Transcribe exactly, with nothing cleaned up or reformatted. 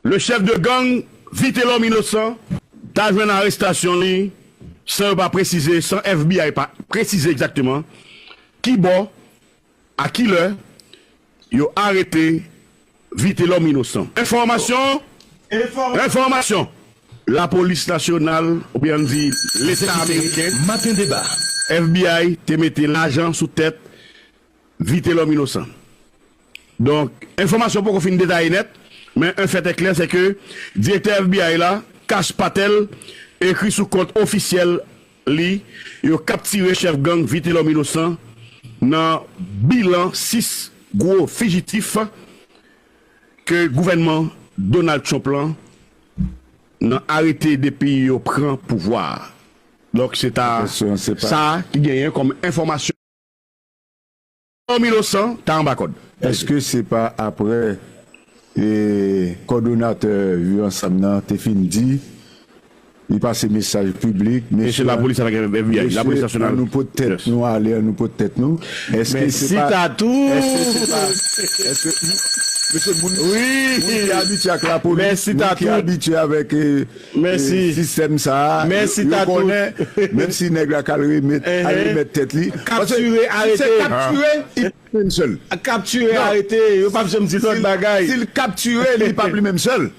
Le chef de gang Vitelhomme Innocent ta jwenn arestasyon li san yo pa presize, san F B I pa presize egzakteman kibò, a kilè yo arete Vitelhomme Innocent. Enfòmasyon, enfòmasyon, lapolis nasyonal, oubyen ann di leta ameriken, Maten deba. F B I te mete lajan sou tèt Vitelhomme Innocent. Donk, enfòmasyon poko fin detaye nèt, men un fait est clair, c'est que direktè F B I la, Kash Patel, ekri sou kont ofisyèl li, yo kaptire chèf gang Vitelhomme Innocent nan bilan sis gwo fijitif ke gouvènman Donald Trump lan nan arete depi yo pran pouvwa a. Donk, se ta sa ki genyen kòm enfòmasyon. Vitelhomme Innocent ta anba kòd. Èske se pa aprè e, kòdonatè Viv Ansanm nan te fin di, li pase mesaj piblik, mesye, lapolis avèk F B I, lapolis nasyonal, nou pot tèt nou ale, nou pot tèt nou. Èske se pa, èske se pa, èske, mesye, moun, moun ki abitye ak lapolis, moun ki abitye avèk e, e, sistèm sa a, yo konnen, menm si nèg la ka al remèt, al remèt tèt li. Paske si se kaptire, li menm sèl. Kaptire, arete, yo p ap janm di lòt bagay. Si l kaptire, li p ap li menm sèl.